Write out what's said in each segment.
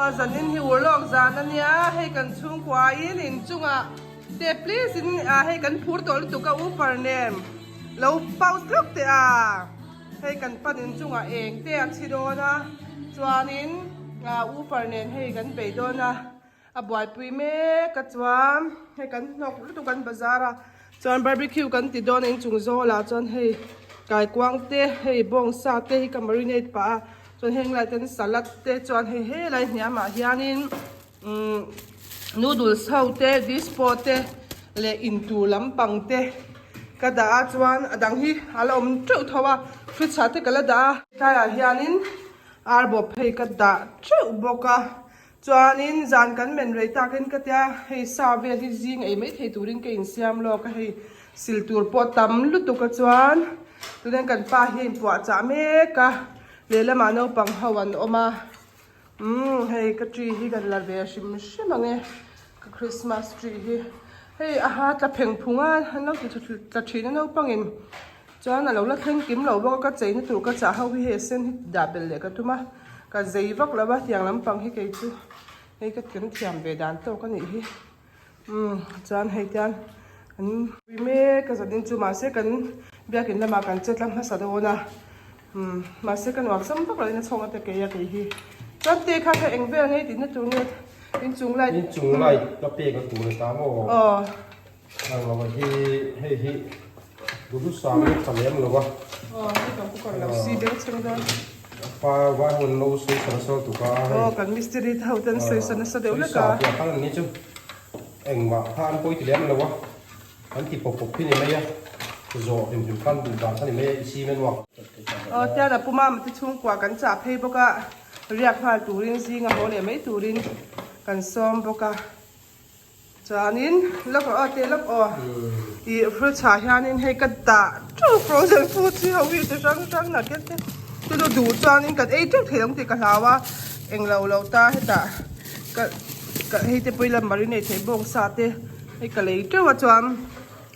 Zanin hi urlawk zan a nia, hei kan chhungkuain inchungah te please in hei kan phur tawh lutuk a woofer nen lo pause lawk teh a, hei kan pan inchungah eng te a chhi dawn a, chuanin woofer nen hei kan bei dawn a, a buaipui mek a chuan hei kan hnawk lutuk an bazar a, chuan barbecue kan ti dawn a inchung zawlah chuan hei kaikuang te hei bawngsa te hi ka marinate pah a. Chuan heng lai ten salad te chuan hei helai hniamah hianin umm noodles ho te dispo te leh intur lampang te ka dah a chuan a dang hi a la awm teuh tho a fridge ah te ka la dah a tlaiah hianin arbawp hei ka dah teuh bawk a chuanin zan kan men rei takin ka tia hei sa vel hi zing ei mai thei turin ka insiam lawk a hei sil tur pawh tam lutuk a chuan tunah kan pa hi a inpuahchah mek a. Lehlamah naupang ho an awm a, umm hei ka tree hi kan la ve hrim hrim ang e, ka christmas tree hi, hei aha tla pheng phung a an lo ti tla thin a naupangin chuan a lo la thleng kim lo bawk a ka cheina tur ka chah ho hi hei a sen hi dah belh leh ka tum a, ka zei vak lo a tiang lampang hi kei chu hei ka kan thiam ve dan tawk a nih hi. Umm chuan hei tian an pui mek a zanin chu mahse kan biakin lamah kan che tlang hmasa dawn a umm mahse ka nuam sam vak loin a chhawng ate kei a kei hi chuan te kha kha eng vel ngei tihna tur nge inchung light inchung light ka pek a tur a ta maw aw ang lo hi hei hi duhnu sang in tha lem lo a aw hei kan cooker lo si deuh chhung dawn pa vai ho an lo sawi sa nasa lutuk a hei aw kan mistiri te ho ten sawi sa nasa deuh lek a sawi sa tih ah khan an ni chu engmah kha an pawi ti lem lo a an ti pawp pawp khi ni mai a zawh hlim hlim khan duh dan kha ni mai a i cement work aw tian a pu mama te chhungkua kan chah phei bawk a riak nghal turin zinga haw leh mai turin kan sawm bawk a. Chuanin lawk aw teh lawk aw ih fruits ah hianin hei ka dah teuh frozen food hi ho hi chi hrang hrang nak te chu chu duh chuanin kan ei teuh thei ang tih ka hlau a englo lo ta hetah ka ka hei te pawh ila marinate theih bawngsa te hei ka lei teuh a chuan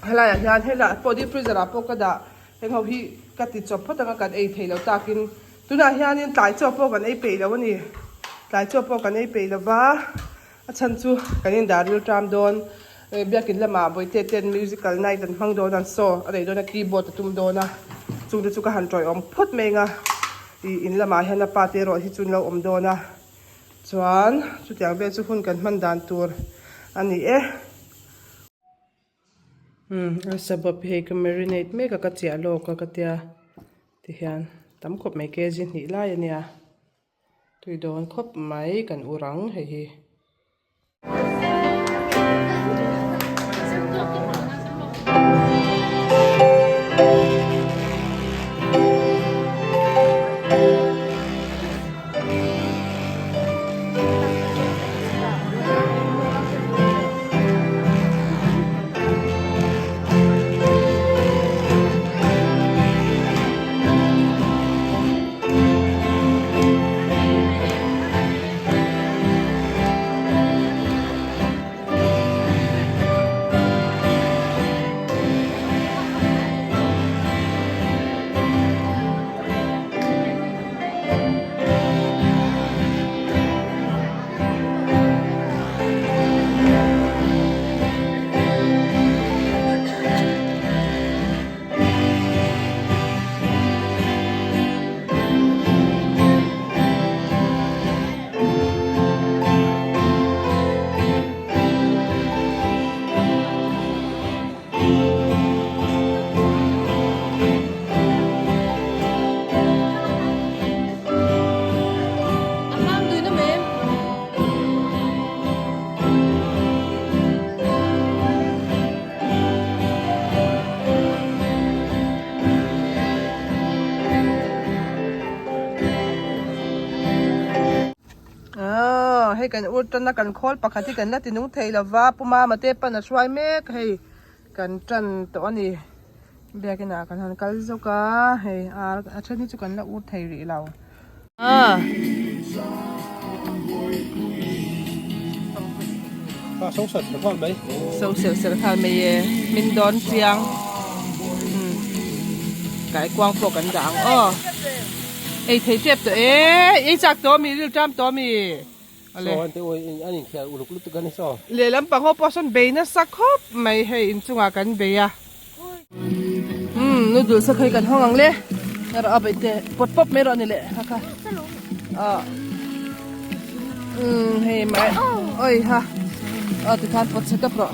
helaiah hian helaiah pawh deep freezer ah pawh ka dah heng ho hi ka ti chawp phawt anga kan ei theih loh takin tunah hianin tlai chaw pawh kan ei peih lo a ni tlai chaw pawh kan ei peih lova. A chhan chu kan indah ril ṭam dawn. Biakin lamah Bawihte ten musical night an hmang dawn a, an saw a nei dawn a, keyboard a tum dawn a, chungte chu ka han ṭawiawm phawt mai ang a, ih in lamah hian a pa te erawh hi chu an lo awm dawn a, chuan chutiang vel chu hun kan hman dan tur a ni e. Umm a sabawp hei ka marinate mek a, ka chiah lawk a ka tia tihian tam khawp mai kg hnih lai a nia. Tui dawn khawp mai kan ur ang hei hi. Aw hei kan ur tan a kan khawl pakhat hi kan la ti nung thei lova pu mama te pan a hruai mek hei kan tan tawh a ni biakin ah kan han kal zawk a hei ar a then hi chu kan la ur thei rih lo. So sel sel nghal mai e min dawn chiang kai kuang pawh kan dah ang aw ei thei tep tawh e ei chak tawh mi ril ṭam tawh mi. Saw an te awi an inkhel uluk lutuk a ni saw. Lehlam pang ho pawh sawn bei nasa khawp mai hei inchungah kan bei a. Umm noodles kha khawi kan hawng ang le. Erawh a beih te pawt pawp mai erawh a ni leh kha kha. Ah umm hei mai awi ha aw tikhan pawt chhe tawp rawh.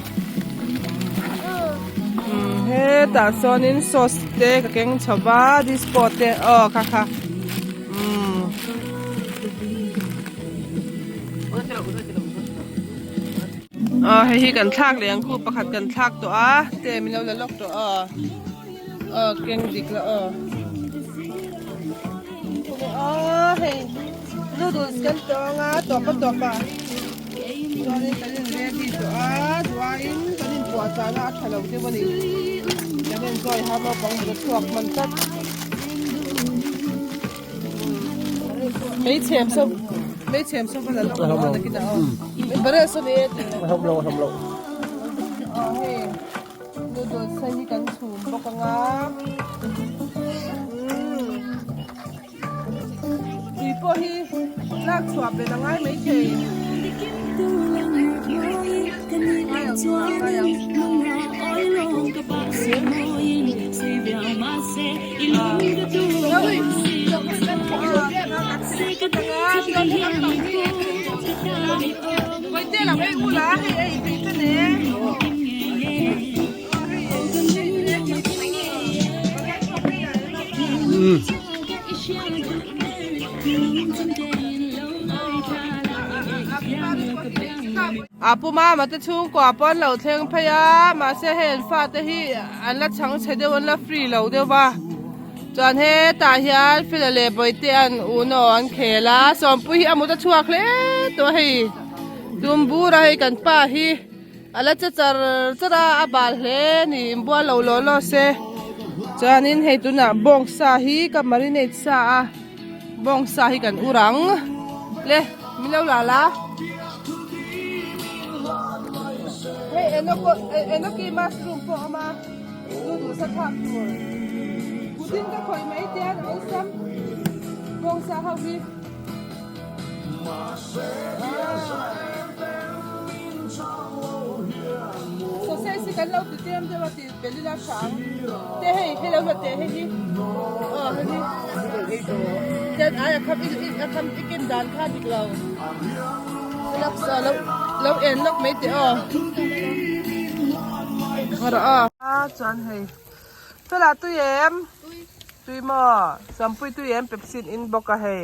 Umm hetah sawnin sauce te ka keng chho va dispo te aw kha kha. Aw hei hi kan thlak leh ang khu pakhat kan thlak tawh a te min lo la lawk tawh aw aw keng dik la aw aw hei noodles kan tawng a tawp a tawp a chuanin kan in ready tawh a duaiin kan inpuahchahna a tha lo deuh a ni kan enjoy har naupang mut a chhuak hman tlat. Mei chhem so mei chhem so la lo lo na kina o bare so ne hom lo hom lo o he noodles sai hi kan chhum bawk anga tui pawh hi lak chhuah belh a ngai mai thei A pu mama te chhungkua pawh an lo thleng phei a mahse hei an fate hi an la chhang chhe deuh an la free lo deuh va chuan hetah hian Fela leh Bawihte an uno an khel a Sawmpui hi a mut a chhuak hle tawh a hei Tumbura hei kan pa hi a la che char char a a bal hle a ni inbual lo law law se chuanin hei tunah bawngsa hi ka marinate sa a. Bawngsa hi kan ur ang le min lo la la hei enoki mushroom pawh a awm a noodles a thlak tur putin ka khawih mai te an awlsam bawngsa ho hi sausage hi kan lo ti tlem deuh a ti Belila hrang te hei hei lo la teh hei hi aw hei hi ten ai a kham a kham i ken dan kha dik lo lo lo lo en lawk mai teh aw rawh aw a chuan hei fela tui em tui maw sampui tui em pepsi in in bawk a hei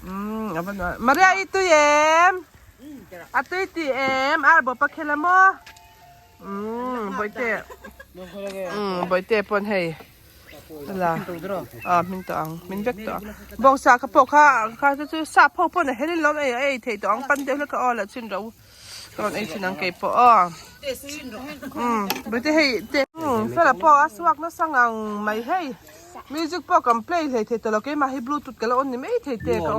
umm a va nuam Maria i tui em a tui tih em ar bawp a khel a maw. Umm bawihte umm bawihte pawn hei la ah hmin tawh ang hmin vek tawh ang bawngsa kha pawh kha kha chu chu sap ho pawn a helin lawm ei a ei theih tawh ang pan deuh hlek a aw la chhin ro ka rawn ei chhin ang kei pawh aw umm bawihte hei te umm fela pawh a suak nasa ngang mai hei music pawh kan play hlei thei tawh lo keimah hi bluetooth ka la on ni mai thei te ka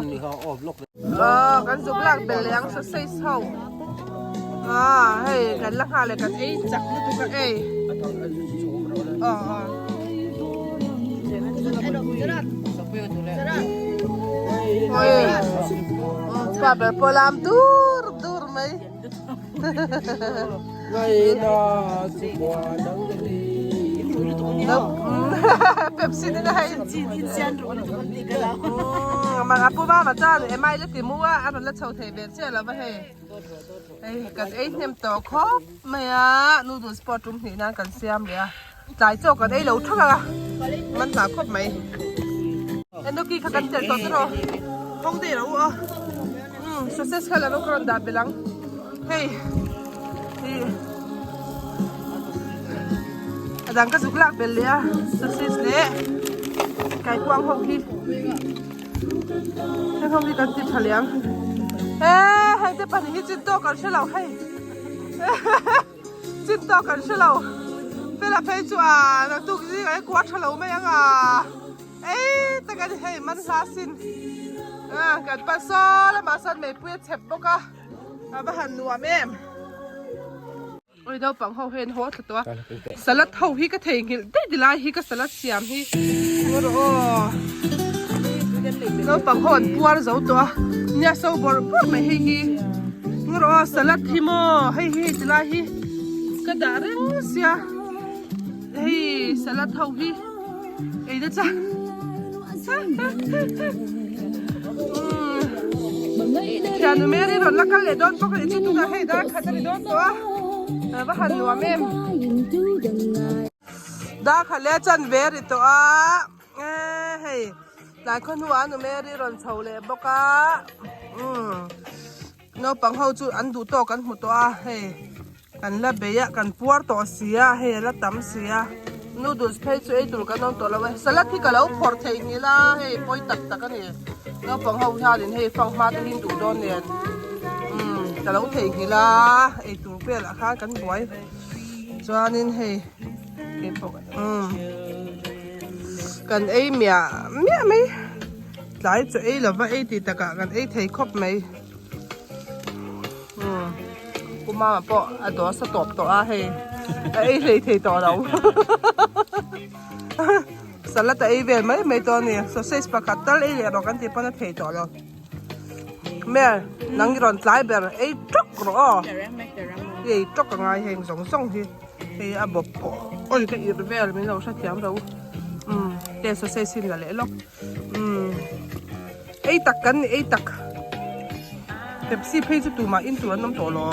off Aw kan zuk lak bel leh ang sausage ho ah hei kan la nghal leh kan ei chak lutuk a ei aw aw oi pa ber pawh lam dur dur mai Pepsi ni na hei Mang apu ma ma chan emai le ti mu a a rawn la chho thei ve chiah lo va hei hei kan ei hnem tawh khawp mai a noodles pawh tum hnih nan kan siam leh a tlai chaw kan ei lo thak a man hlah khawp mai enoki kha kan tel tawh te rawh hawng dei lo u a umm sausage kha la rawng ka rawn dah belh ang hei ih a dang ka zuk lak belh leh a sausage leh kaikuang ho hi heng ho hi kan ti tha leh ang he hei te pahnih hi chin tawk an hre lo hei. Chin tawk kan hre lo. Fela phei chu a naktuk zing ah kua tha lo mai ang a. Ei tak a ni hei man hla sin. Kan pan saw lamah sawn meipui a chep bawk a. A va han nuam em. Oi naupang ho hian haw thla tawh a. Salad ho hi ka theihnghilh daih ti lai hi ka salad siam hi. Ngaw rawh aw. Naupang ho an puar zo tawh a. Nia so bawrh bawrh mai hei hi. Nge rawh aw salad hi maw hei hi hei ti lai hi ka dah reng sia hei salad ho hi ei na chang Thianu Mary rawn la kal leh dawn bawk a nih chu tunah hei dar khat a ni dawn tawh a va han nuam em. Dar khat leh a chanve a ri tawh a. E hei tlai khaw hnuah nu Mary rawn chho leh bawk a umm naupang ho chu an duh tawk an hmu tawh a hei kan la bei a kan puar tawh si a hei a la tam si a noodles phei chu ei tur kan awm tawh lo e salad hi ka lo phawrh theih nghilh a hei pawi tak tak a ni naupang ho hianin hei fanghma te hi an duh dawn nen umm ka lo theih nghilh a ei tur velah khan kan buai chuanin hei umm. Kan ei miah miah mai tlai chu ei lova ei tih takah kan ei thei khawp mai umm Pu Mama pawh a dawsa tawp tawh a hei a ei hlei thei tawh lo salad a ei vel mai mai tawh a ni sausage pakhat tal ei leh rawh kan tih pawn a thei tawh lo Mel nang i rawn tlai ber ei tawk rawh aw ei tawk a ngai heng zawng zawng hi. Hei a bawp pawh awi ka irh vel min lo hrethiam lo umm te sausage hi la leh lawk umm ei tak kan ni ei tak pepsi phei chu tumah in tur an awm tawh lo.